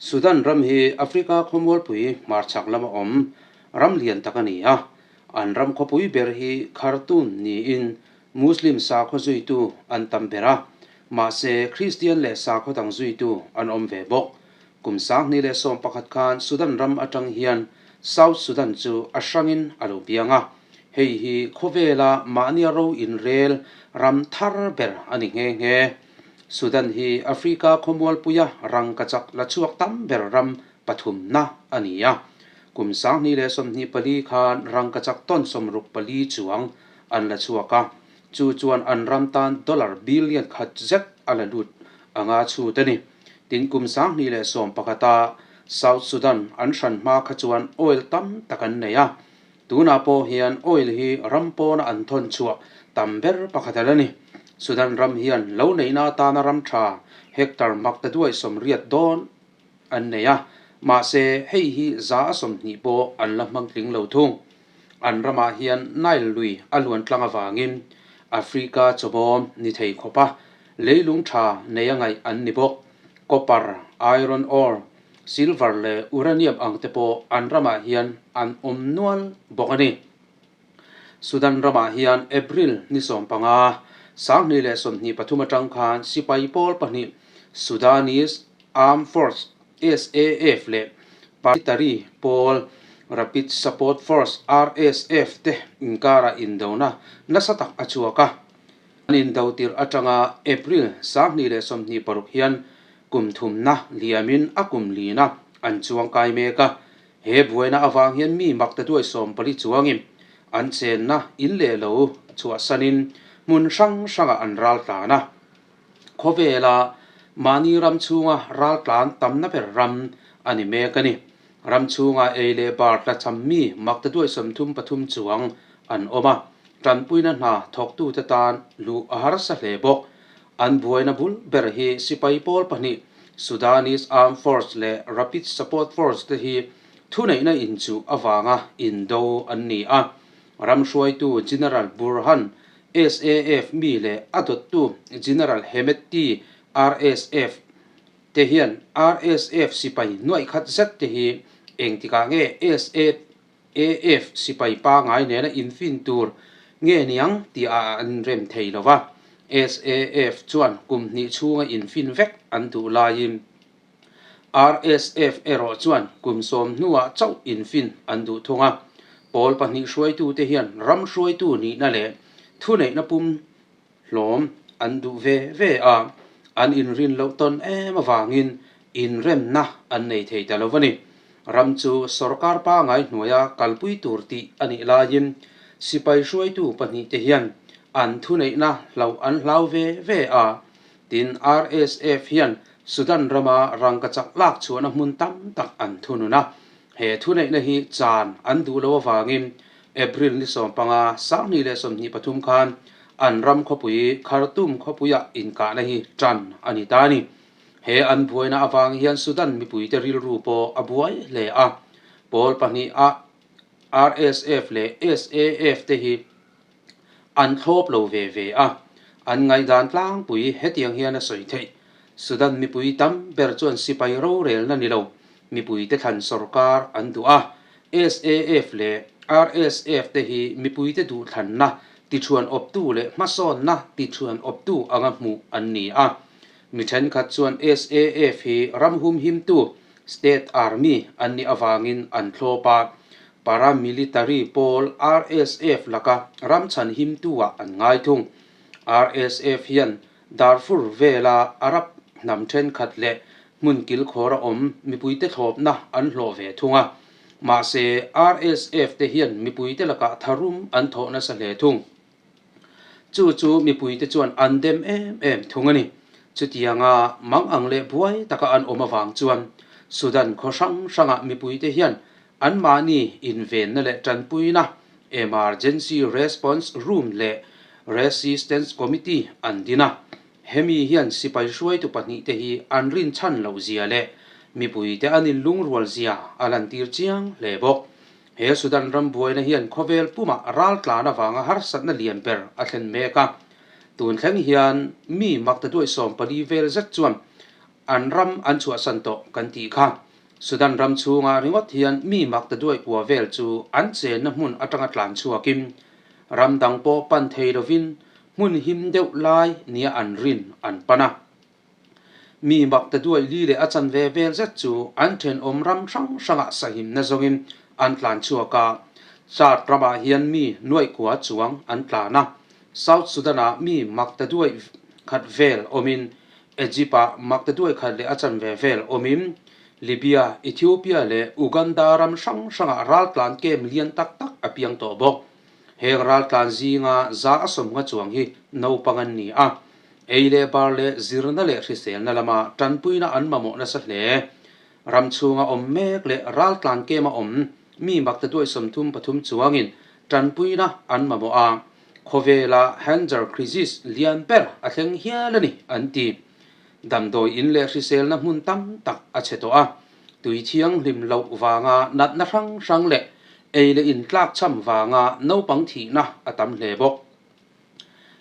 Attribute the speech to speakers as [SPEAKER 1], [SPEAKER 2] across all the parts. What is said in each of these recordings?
[SPEAKER 1] Sudan ram hi Africa khawmualpui hmarchhak lama awm ram lian tak a ni a. An ram khawpui ber hi Khartoum niin Muslim sakhaw zuitu an tam ber a, mahse Kristian leh sakhaw dang zuitu an awm ve bawk. Kum 2011 khan Sudan ram atang hian South Sudan chu a hrangin a lo piang a, hei hi khawvela mahnia ro inrel ram thar ber a ni nghe nghe. Sudan hi Africa khawmualpuia rangkachak la chhuak tam ber ram pathumna a ni a. Kum 2024 khan rangkachak tawn 64 chuang an la chhuak a, chu chuan an ram tan dollar billion khat zet a la lut anga chhut a ni. Tin, kum 2011-a South Sudan an hran hma kha chuan oil tam tak an nei a, tunah pawh hian oil hi ram pawna an thawn chhuah tam ber pakhat a la ni. Sudan ram hian lo neihna atana ram tha hectare makta duai 80 dawn an nei a, mahse hei hi 20% pawh an la hmang tling lo thung. An ramah hian Nile lui a luan tlang avangin Africa chawbawm ni thei khawpa leilung tha nei a ngaih an ni bawk. Copper, iron ore, silver leh uranium ang te pawh an ramah hian an awm nual bawk a ni. Sudan ramah hian April ni 15, 2023 atang khan sipai pawl pahnih Sudanese Armed Force, SAF, leh paramilitary pawl Rapid Support Force, RSF, te inkarah indona nasa tak a chhuak a. An indo tirh atanga April 2026 hian kum thumna liamin a kum lina an chuang kai mek a. He buaina avang hian mi mak ta duai 14 chuangin an chenna in leh lo chhuahsanin hmun hrang hrangah an ral tlan a. Khawvela mahni ram chhunga ral tlan tamna ber ram a ni mek a ni. Ram chhunga ei leh bar tlachham mi mak ta duai 33 chuang an awm a, tanpuina hna thawktute tan luh a harsa hle bawk. An buaina bul ber hi sipai pawl pahnih Sudanese Armed Force leh Rapid Support Force te hi thuneihna inchuh avanga indo an ni a. Ram hruaitu General Burhan, SAF mi leh a dawttu General Hemedti, RSF, te hian RSF sipai nuaih khat zet te hi engtikah nge SAF sipai pangai nena infin tur nge niang tih ah an rem thei lo va. SAF chuan kum hnih chhunga infin vek an duh laiin RSF erawh chuan kum 10 hnuah chauh infin an duh thung a. Pawl pahnih hruaitute hian ram hruaitu nihna leh thuneihna pum hlawm an duh ve ve a, an inrin loh tawn em avangin inremna an nei thei ta lo a ni. Ram chu sorkar pangai hnuaia kalpui tur tih a nih laiin sipai hruaitu pahnihte hian an thuneihna hloh an hlau ve ve a, tin RSF hian Sudan rama rangkachak lak chhuahna hmun tam tak an thunun a. He thuneihna hi chan an duh loh avangin April ni 15, 2023 khan an ram khawpui Khartoum khawpuiah inkahna hi tan a ni ta a ni. He an buaina avang hian Sudan mipuite rilru pawh a buai hle a. Pawl pahnih a RSF leh SAF te hi an thlawp lo ve ve a, an ngaihdan tlangpui hetiang hian a sawi theih. Sudan mipui tam ber chuan sipai rorelna ni lo, mipuite thlan sorkar an duh a. SAF leh RSF te hi mipuite duhthlanna tithuan awptu leh hmasawnna tithuan awptu anga hmuh an ni a. Mi thenkhat chuan SAF hi ram humhimtu, state army, an nih avangin an thlawp a, paramilitary pawl RSF laka ram chhan himtu-ah an ngai thung. RSF hian Darfur vela Arab hnam thenkhat leh hmun kilkhawr a awm mipuite thlawpna an hlawh ve thung a. Mahse, RSF te hian mipuite lakah tharum an thawh nasa hle thung. Chu chu mipuite chuan an dem em em thung a ni. Chutianga mang ang leh buai taka an awm avang chuan Sudan khaw hrang hrangah mipuite hian anmahni invenna leh tanpuina Emergency Response Room leh Resistance Committee an din a. Hemi hian sipai hruaitu pahnihte hi an rinchhan loh zia leh mipuite an inlungrual zia a lantir chiang hle bawk. He Sudan ram buaina hian khawvel pumah ral tlan avanga harsatna lian ber a thlen mek a. Tun thleng hian mi makta duai 14 vel zet chuan. an ram an chhuahsan tawh kan tih kha. Sudan ram chhunga ringawt hian mi mak ta duai kua vel chu an chenna hmun atanga tlan chhuakin ram dang pawh pan thei lovin hmun him deuh lai nia an rin an pan a. Mi mak ta duai li leh a chanve vel zet chu an thenawm ram hrang hrangah sahimna zawngin an tlan chhuak a. Chad ramah hian mi nuaih kua chuang an tlan a. South Sudan-ah mi mak ta duai khat vel awmin, Egypt-ah mak ta duai khat leh a chanve vel awmin, Libya, Ethiopia leh Uganda ram hrang hrangah raltlan camp lian tak tak a piang tawh bawk. Heng raltlan zinga za a sawmnga chuang hi naupang an ni a. Ei leh bar leh zirna leh hriselna lama tanpuina an mamawh nasa hle. Ram chhunga awm mek leh raltlan kema awm mi makta duai 33 chuangin tanpuina an mamawh a, khawvela hunger crisis lian ber a thleng hial a ni an ti. Damdawi in leh hriselna hmun tam tak a chhe tawh a, tui thianghlim loh vanga natna hrang hrang leh ei leh in tlakchham vanga naupang thihna a tam hle bawk.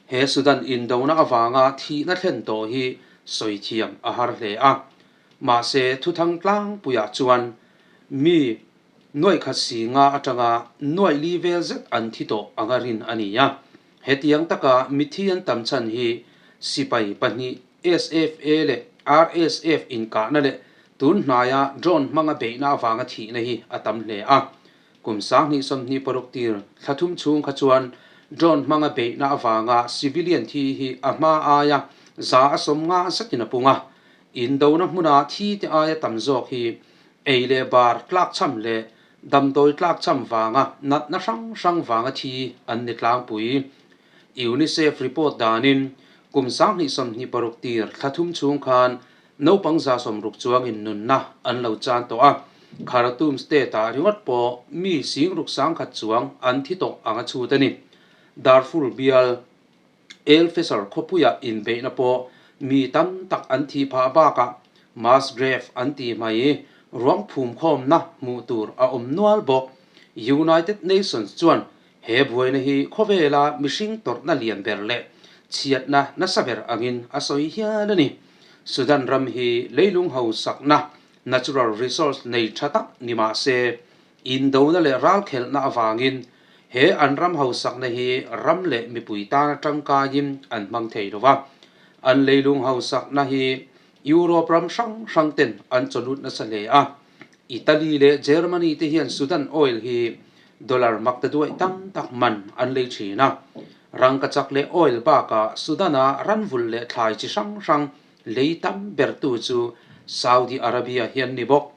[SPEAKER 1] He Sudan indona avanga thihna thlen tawh hi sawi thiam a har hle a. Mahse, thuthang tlangpuiah chuan mi nuaih khat si nga atanga nuaih li vel zet an thi tawh anga rin a ni a. Hetiang taka mithi an tam chhan hi sipai pahnih SFA leh RSF inkahna leh tun hnaia drone hmanga beihna avanga thihna hi a tam hle a. Kum 2026 tir thla thum chhung kha chuan drone hmanga beihna avanga civilian thi hi a hma aia 150 zetin a pung a. Indona hmuna thi te aia tam zawk hi ei leh bar tlakchham leh damdawi tlakchham vanga natna hrang hrang vanga thi an ni tlangpui. UNICEF report danin kum 2026 tir thla thum chhung khan Naupang 60 chuangin nunna an lo chan tawh a, Khartoum state-ah ringawt pawh mi 60,000 chuang an thi tawh ang a chhut a ni. Darfur bial El Fasher khawpuia inbeihna pawh mi tam tak an thih phah bakah mass grave an tih mai ruang phumkhawmna hmuh tur a awm nual bawk. United Nations chuan he buaina hi khawvela mihring tawrhna lian ber leh chhiatna nasa ber angin a sawi hial a ni. Sudan ram hi leilung hausakna, natural resource, nei tha tak ni mah se, indona leh ralkhelhna avangin he an ram hausakna hi ram leh mipui tana tangkaiin an hmang thei lo va. An leilung hausakna hi Europe ram hrang hrang ten an chawlut nasa hle a. Italy leh Germany te hian Sudan oil hi dollar makta duai tam tak man an lei thin a. Rangkachak leh oil bakah Sudan-a ranvulh leh thlai chi hrang hrang lei tam bertu chu Saudi Arabia hi an ni bawk.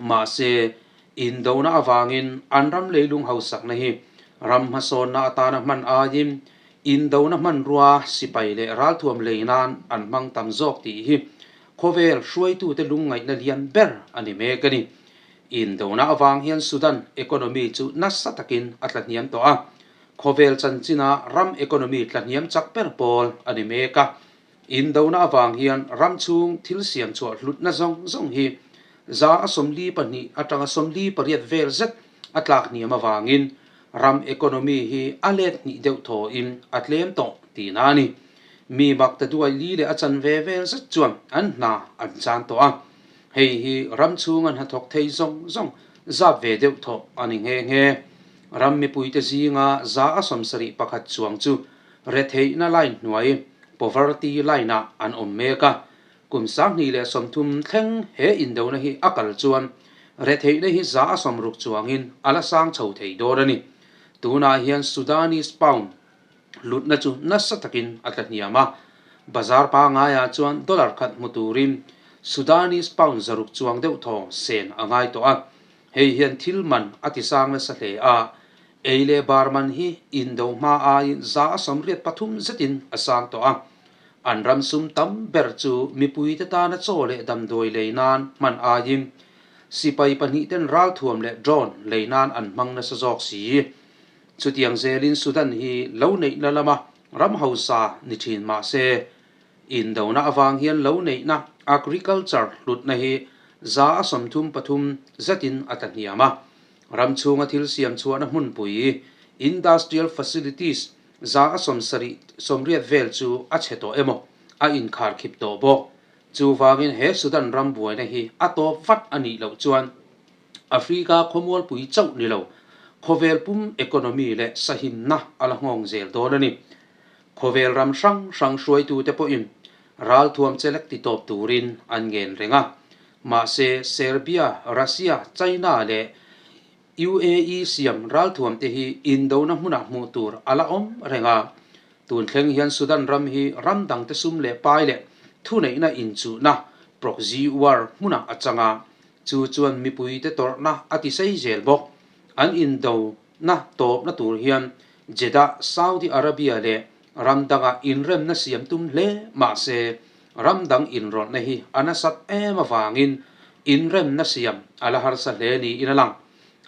[SPEAKER 1] Mahse, indona avangin an ram leilung hausakna hi ram hmasawnna atana hman aiin indona hmanrua sipai leh ralthuam lei nan an hmang tam zawk tih hi khawvel hruaitute lungngaihna lian ber a ni mek a ni. Indona avang hian Sudan economy chu nasa takin a tlahniam tawh a, Khawvel chanchina ram economy tlahniam chak ber pawl a ni mek a. Indona avang hian ram chhung thil siam chhuah hlutna zawng zawng hi 42% atanga 48 vel zet a tlak hniam avangin ram economy hi a let hnih deuh thawhin a tlem tawh tihna a ni. Mi mak ta duai li leh a chanve vel zet chuan an hna an chan tawh a. Hei hi ram chhunga hnathawk thei zawng zawng zap ve deuh thawh a ni nghe nghe. Ram mipuite zinga 71% chuang chu retheihna line hnuai, poverty line, ah an awm mek a. Kum 2030 thleng he indona hi a kal chuan retheihna hi 60% chuangin a la sang chho thei dawn a ni. Tunah hian Sudanese pound hlutna chu nasa takin a tlahniam a, bazar pangaiah chuan dollar khat hmu turin Sudanese pound 600 chuang deuh thaw sen a ngai tawh a. Hei hian thil man a ti sang nasa hle a, ei leh bar man hi indo hma aiin 83% zetin a sang tawh a. An ram sum tam ber chu mipuite tana chaw leh damdawi lei nan hman aiin sipai pahnihten ralthuam leh drone lei nan an hmang nasa zawk si. Chutiang zelin Sudan hi lo neihna lama ram hausa ni thin mah se, Indona avang hian lo neihna, agriculture, hlutna hi 33% zetin a tlahniam a. Ram chhunga thil siam chhuahna hmunpui, industrial facilities, 70% vel chu a chhe tawh emaw a inkharkhip tawh bawk. Chuvangin he Sudan ram buaina hi a tawp vat a nih loh chuan Africa khawmualpui chauh ni lo, khawvel pum economy leh sahimna a la nghawng zel dawn a ni. Khawvel ram hrang hrang hruaitute pawhin ralthuam chelek ti tawp turin an ngen reng a. Mahse, Serbia, Russia, China leh UAE siam ralthuam te hi indona hmunah hmuh tur a la awm reng a. Tun thleng hian Sudan ram hi ram dangte sum leh pai leh thuneihna inchuhna, proxy war, hmunah a chang a. Chu chuan mipuite tawrhna a ti sei zel bawk. An indona tawpna tur hian Jeddah, Saudi Arabia leh ram dangah inremna siam tum hle mah se ram dang inrawlhna hi a nasat em avangin inremna siam a la harsa hle niin a lang.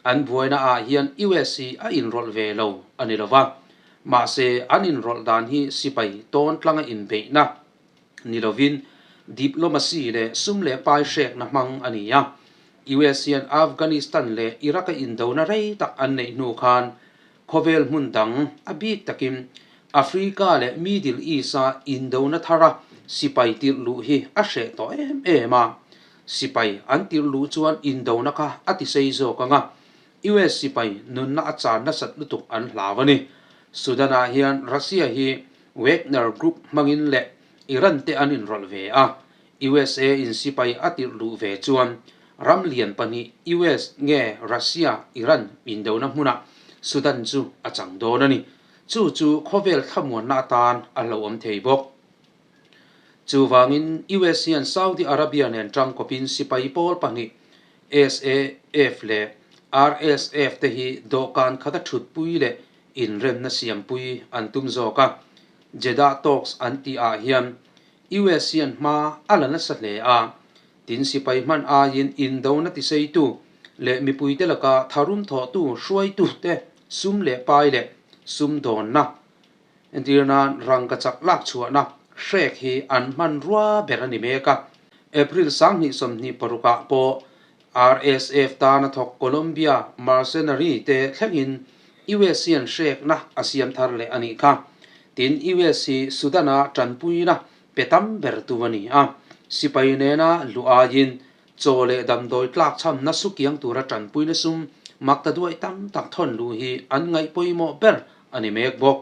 [SPEAKER 1] An buaina ah hian US hi a inrawlh ve lo a ni lova, mahse an inrawlh dan hi sipai tawn tlanga inbeihna ni lovin diplomacy leh sum leh pai hrekna hmang a ni a. US hian Afghanistan leh Iraq-a indona rei tak an neih hnu khan khawvel hmun dang a bik takin Africa leh Middle East-a indona thara sipai tirh luh hi a hreh tawh em em a. Sipai an tirh luh chuan indona kha a ti sei zawk ang a, US sipai nunna a chan nasat lutuk an hlau a ni. Sudan-ah hian Russia hi Wagner Group hmangin leh Iran te an inrawlh ve a, USA in sipai a tirh luh ve chuan ram lian pahnih US nge Russia Iran indona hmunah Sudan chu a chang dawn a ni. Chu chu khawvel thlamuanna atan a hlauhawm thei bawk. Chuvangin US hian Saudi Arabia nen tangkawpin sipai pawl pahnih SAF leh RSF te hi dawhkan khata thutpui leh inremna siampui an tum zawk a. Jeddah Talks an tih ah hian US hian hma a la nasa hle a, tin sipai hman aiin indona tiseitu leh mipuite laka tharum thawhtu hruaitute sum leh pai leh sumdawnna entir nan rangkachak lak chhuahna hrek hi an hmanrua ber a ni mek a. April 2026 ah pawh RSF tana thawk Colombia mercenary te thlengin US hian hrekna a siam thar leh a nih kha. Tin, US hi Sudan-a tanpuina pe tam ber tu a ni a. Sipai nena luh aiin chaw leh damdawi tlak chhamna sukiang tura tanpuina sum makta duai tam tak thawn luh hi an ngaih pawimawh ber a ni mek bawk.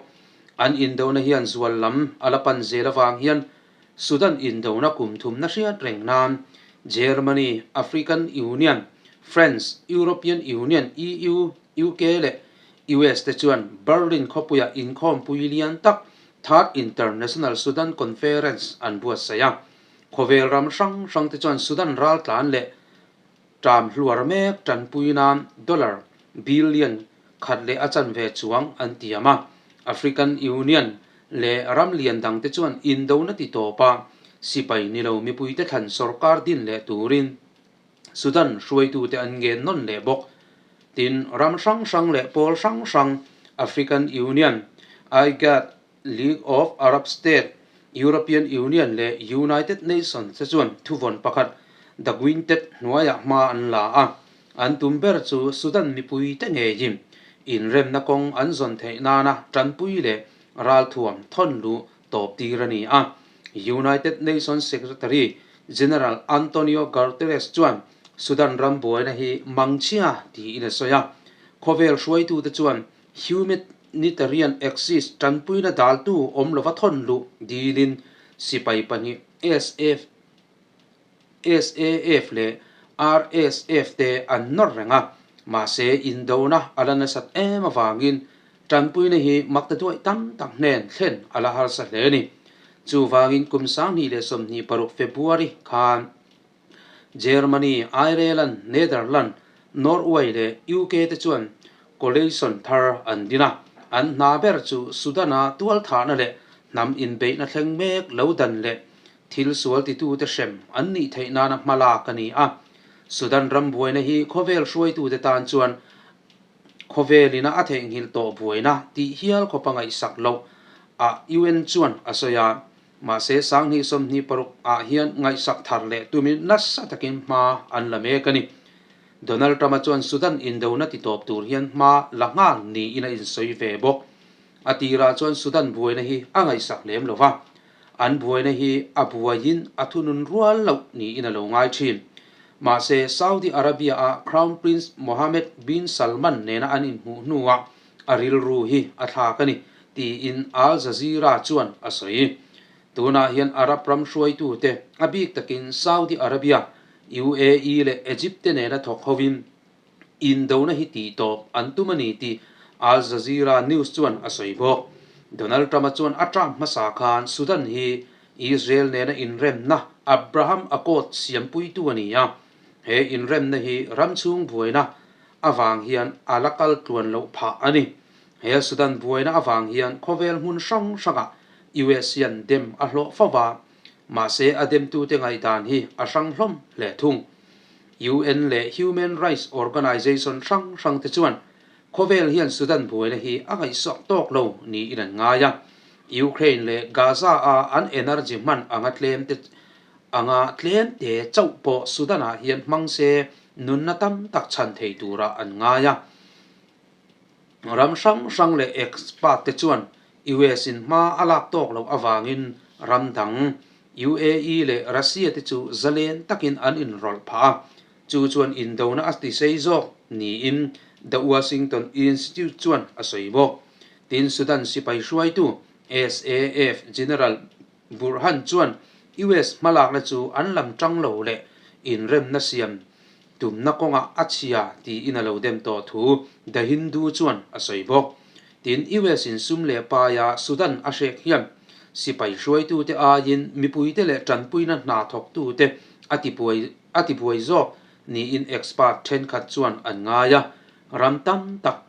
[SPEAKER 1] An indona hian zual lam a la pan zel avang hian Sudan indona kum thumna hriat reng nan Germany, African Union, France, European Union, EU, UK leh US te chuan Berlin khawpuiah inkhawmpui lian tak Third International Sudan Conference an buatsaih a. Khawvel ram hrang hrang te chuan Sudan raltlan leh Ṭam hluar mek ṭanpui nan dollar billion khat leh a chanve chuang an tiam a. African Union leh ram lian dangte chuan indona ti tawp a, sipai ni lo mipuite thlan sorkar din leh turin Sudan hruaitute an ngen nawn leh bawk. Tin, ram hrang hrang leh pawl hrang hrang African Union, IGAD, League of Arab State, European Union leh United Nations te chuan thuvawn pakhat The Quintet hnuaiah hma an la a, an tum ber chu Sudan mipuite ngeiin inremna kawng an zawn theih nana tanpui leh ralthuam thawn luh tawp tir a ni a. United Nations Secretary General Antonio Guterres chuan Sudan ram buaina hi mangchhia tiin a sawi a, khawvel hruaitute chuan Humanitarian Axis tanpuina daltu awm lova thawn luh dilin sipai pahnih SF, SAF leh RSF te an nawr reng a, mahse indona a la nasat em avangin tanpuina hi makta duaih tam tak hnen thlen a la harsa hle a ni. Chuvangin kum 2026 February khan Germany, Ireland, Netherland, Norway leh UK te chuan coalition thar an din a, an hna ber chu Sudan-a tualthahna leh hnam inbeihna thleng mek lo dan leh thil sual titute hrem an nih theih nana hma lak a ni a. Sudan ram buaina hi khawvel hruaitute tan chuan khawvelina a theihnghilh tawh buaina tih hial khawpa ngaihsak loh ah UN chuan a sawi a. Mahse, 2026 ah hian ngaihsak thar leh tumin nasa takin hma an la mek a ni. Donald Trump-a chuan Sudan indona ti tawp tur hian hma la nghal niin a insawi ve bawk. A tirah chuan Sudan buaina hi a ngaihsak lem lo va. An buaina hi a buaiin a thunun rual loh niin a lo ngai thin. Mahse, Saudi Arabia-a Crown Prince Mohammed bin Salman nena an inhmuh hnuah a rilru hi a thlak a ni, tiin Al Jazeera chuan a sawi. Tunah hian Arab ram hruaitute, a bik takin Saudi Arabia, UAE leh Egypt te nena thawk hovin Indona hi tih tawp an tum a ni tih Al Jazeera News chuan a sawi bawk. Donald Trump-a chuan a term hmasa khan Sudan hi Israel nena inremna Abraham Accord siampuitu a ni a, he inremna hi ram chhung buaina avang hian a la kal tluan loh phah a ni. He Sudan buaina avang hian khawvel hmun hrang hrangah US hian dem a hlawh fo va, mahse a demtute ngaihdan hi a hrang hlawm hle thung. UN leh Human Rights Organization hrang hrang te chuan khawvel hian Sudan buaina hi a ngaihsawk tawk lo niin an ngai a. Ukraine leh Gaza a an energy hman anga tlem te anga tlem te chauh pawh Sudan ah hian hmang se nunna tam tak chhan thei turah an ngai a. Ram hrang hrang leh expert te chuan US in hma a lak tawk loh avangin ram dang UAE leh Russia te chu zalen takin an inrawlh phah a, chu chuan indona a ti sei zawk niin The Washington Institute chuan a sawi bawk. Tin, Sudan sipai hruaitu SAF General Burhan chuan US hmalakna chu an lam tang lo leh inremna siam tumna kawngah a chhia tiin a lo dem tawh thu The Hindu chuan a sawi bawk. Tin, US in sum leh paia Sudan a hrek hian sipai hruaitute aiin mipuite leh tanpuina hna thawktute a tibuai a tibuai zawk niin expert thenkhat chuan an ngai a, ram tam tak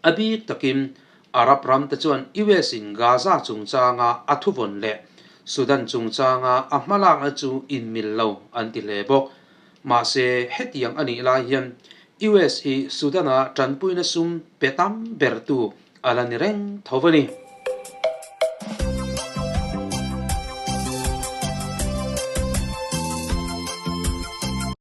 [SPEAKER 1] A bik takin Arab ramte chuan US in Gaza chungchanga a thuvawn leh Sudan chungchanga a hmalakna chu inmil lo an ti hle bawk. Mahse, hetiang a nih lai hian US hi Sudan-a tanpuina sum pe tam bertu a la ni reng tho a ni.